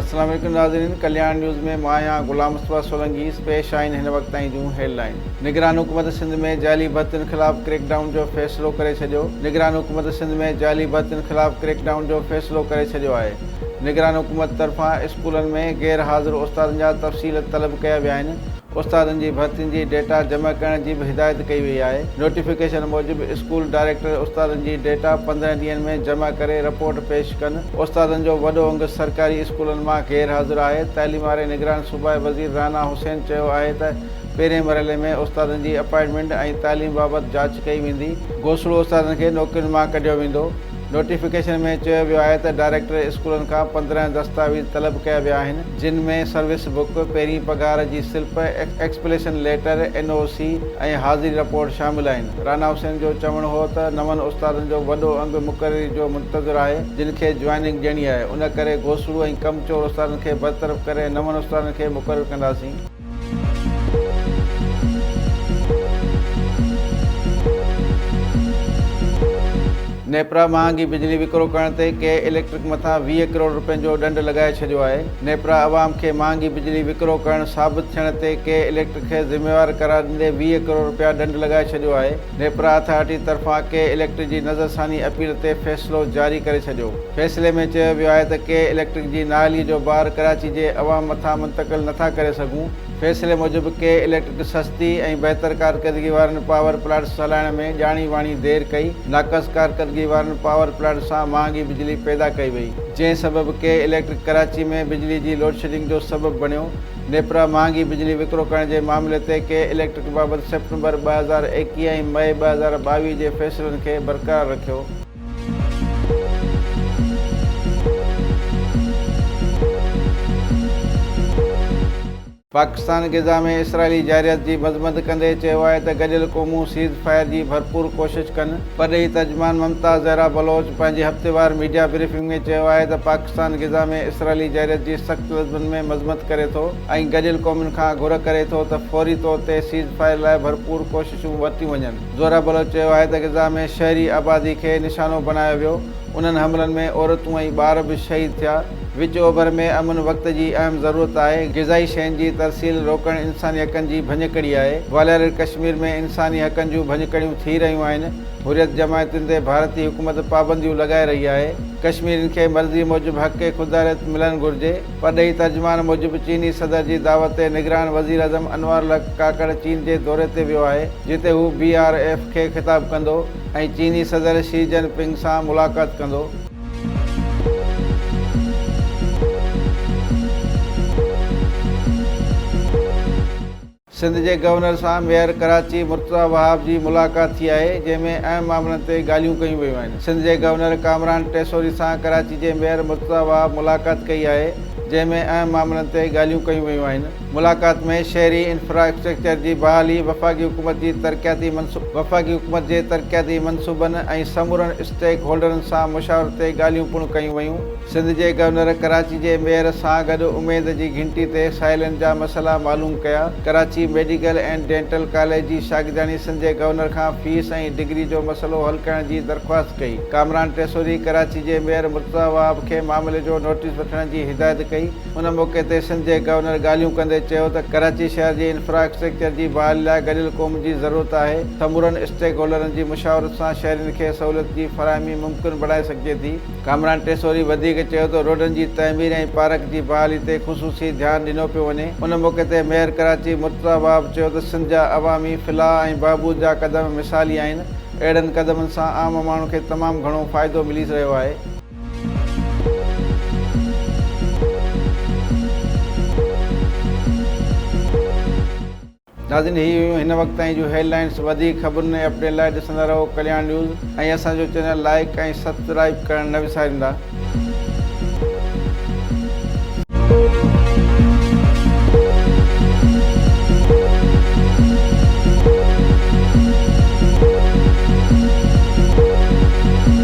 السلام عليڪم ناظرين ڪلياڻ نيوز ۾ مان آهيان غلام مصطفيٰ سولنگي پيش آهن هن وقت تائين جون هيڊ لائن نگران حڪومت سنڌ ۾ جعلي ڀرتين خلاف ڪريڪ ڊائون جو فيصلو ڪري ڇڏيو نگران حڪومت سنڌ ۾ جعلي ڀرتين خلاف ڪريڪ ڊائون جو فيصلو ڪري ڇڏيو آهي نگران حڪومت طرفان اسڪولن ۾ غير حاضر استادن جا تفصيل طلب ڪيا ويا آهن استادن جي ڀرتين جي ڊيٽا جمع ڪرڻ جي به هدايت ڪئي وئي آهي. نوٽيفڪيشن موجب اسڪول ڊائريڪٽر استادن جي ڊيٽا 15 ڏينهن ۾ جمع ڪري رپورٽ پيش ڪن. استادن جو وڏو انگ سرڪاري اسڪولن مان غير حاضر آهي. تعليم واري نگران صوبائي وزير رانا حسين چيو آهي ته پهرين مرحلي ۾ استادن جي اپائنٽمينٽ ۽ تعليم بابت جاچ ڪئي ويندي، گوسڙو استادن کي نوڪرين مان ڪڍيو ويندو. نوٽيفڪيشن ۾ چيو ويو آهي ته ڊائريڪٽر اسڪولن کان 15 دستاويز طلب ڪيا ويا آهن، جن ۾ سروس بڪ، پهرين پگهار جي slip, explanation letter, N O C ۽ حاضري رپورٽ شامل آهن. رانا حسين جو چوڻ هو ته نون استادن جو وڏو انگ مقرري جو منتظر آهي، جن کي جوائننگ ڏيڻي آهي، ان ڪري گوسڙو ۽ ڪم چور استادن کي برطرف ڪري نون استادن کي مقرر ڪنداسين. نيپرا مهانگي بجلي وڪرو ڪرڻ تي ڪي اليڪٽرڪ مٿان 20 ڪروڙ رپين جو ڏنڊ لڳائي ڇڏيو آهي. نيپرا عوام کي مهانگي بجلي وڪرو ڪرڻ ثابت ٿيڻ تي ڪي اليڪٽرڪ کي ذميوار قرار ڏيندي 20 ڪروڙ رپيا ڏنڊ لڳائي ڇڏيو آهي. نيپرا اٿارٽي طرفان ڪي اليڪٽرڪ جي نظرثاني اپيل تي فيصلو جاري ڪري ڇڏيو. فيصلي ۾ چيو ويو آهي ته ڪي اليڪٽرڪ جي نااهلي جو بار ڪراچي جي عوام مٿان منتقل نٿا ڪري سگهون. فيصلي موجب ڪي اليڪٽرڪ سستي ۽ بهتر ڪارڪردگي وارن پاور پلانٽس هلائڻ ۾ ڄاڻي واڻي دير ڪئي، ناقص ڪارڪردگي وارن پاور پلانٽس سان مهانگي بجلي پيدا ڪئي وئي، جنهن سبب ڪي اليڪٽرڪ ڪراچي ۾ بجلي جي لوڊشيڊنگ جو سبب بڻيو. نيپرا مهانگي بجلي وڪرو ڪرڻ جي معاملي تي ڪي اليڪٽرڪ بابت سيپٽمبر 2021 ۽ مئي 2022 جي فيصلن کي برقرار رکيو. پاڪستان غزه ۾ اسرائيلي جارحيت جي مذمت ڪندي چيو آهي ته گڏيل قومون سيز فائر جي ڀرپور ڪوشش ڪن. پرڏيهي ترجمان ممتاز زهرا بلوچ پنهنجي هفتيوار ميڊيا بريفنگ ۾ چيو آهي ته پاڪستان غزه ۾ اسرائيلي جارحيت جي سخت لفظن ۾ مذمت ڪري ٿو ۽ گڏيل قومن کان گهر ڪري ٿو ته فوري طور تي سيز فائر لاء ڀرپور ڪوششون ورتيون وڃن. زهرا بلوچ چيو آهي ته غزه ۾ شهري آبادي کي نشانو بڻايو ويو، انهن حملن ۾ عورتون ۽ ٻار به شهيد ٿيا، وچ اوڀر ۾ امن وقت جي اهم ضرورت آهي، غذائي شين جي ترسيل روڪڻ انساني حقن جي ڀڃڪڙي آهي، والاريل ڪشمير ۾ انساني حقن جون ڀڃڪڙيون ٿي رهيون آهن، حريت جماعتن تي ڀارتي حڪومت پابنديون لڳائي رهي آهي، ڪشميرين کي مرضي موجب حق خوداريت ملڻ گهرجي. پرڏيهي ترجمان موجب چيني صدر جي دعوت تي نگران وزيراعظم انوار الحق ڪاڪڙ چين جي دوري تي ويو آهي جتي هو بي آر ايف کي خطاب ڪندو ۽ چيني صدر شي جن پنگ سان ملاقات ڪندو. سنڌ جي گورنر سان ميئر ڪراچي مرتضيٰ وهاب جي ملاقات ٿي آهي، جنهن ۾ اهم معاملن تي ڳالهيون ڪيون ويون آهن. سنڌ جي گورنر ڪامران ٽيسوري سان ڪراچي جي ميئر مرتضيٰ وهاب ملاقات ڪئي آهي، جنهن ۾ اهم معاملن تي ڳالهيون ڪيون ويون آهن. ملاقات ۾ شهري انفراسٽرڪچر جي بحالي، وفاقي حڪومت جي ترقياتي وفاقي حڪومت جي ترقياتي منصوبن ۽ سمورن اسٽيڪ هولڊرن سان مشاورت تي ڳالهيون پڻ ڪيون ويون. سنڌ جي گورنر ڪراچي جي ميئر سان گڏ اميد جي گهنٽي تي ساحلين جا مسئلا معلوم ڪيا. Karachi medical and dental college جي شاگردياڻي سنڌ جي گورنر کان فيس ۽ ڊگري جو مسئلو حل ڪرڻ جي درخواست ڪئي. ڪامران ٽيسوري ڪراچي جي ميئر مرتضيٰ وهاب کي معاملي جو نوٽيس وٺڻ جي هدايت ڪئي. ان موقعي تي سنڌ جي گورنر ڳالهيون ڪندي چيو ته ڪراچي شهر جي انفراسٽرڪچر جي بحالي لاء گڏيل قوم جي ضرورت آهي، سمورن اسٽيڪ هولڊرن جي مشاورت سان شهرين کي سهولت جي فراهمي ممڪن بڻائي سگهجي ٿي. ڪامران ٽيسوري وڌيڪ چيو ته روڊن جي تعمير ۽ پارڪ جي بحالي تي خصوصي ڌيان ڏنو پيو وڃي. ان موقعي تي ميئر ڪراچي مرتضيٰ وهاب چيو ته سنڌ جا عوامي فلاح ۽ بهبود جا قدم مثالي آهن، اهڙن قدمن سان عام ماڻهن کي تمام گهڻو فائدو ملي رهيو آهي. ناظرين هي هيون هن وقت تائين جون هيڊ لائنس وڌيڪ خبرن ۽ اپڊيٽ لاء ڏسندا رهو ڪلياڻ نيوز ۽ اسان جو چينل لائيڪ ۽ سبسڪرائيب ڪرڻ نه وساريندا.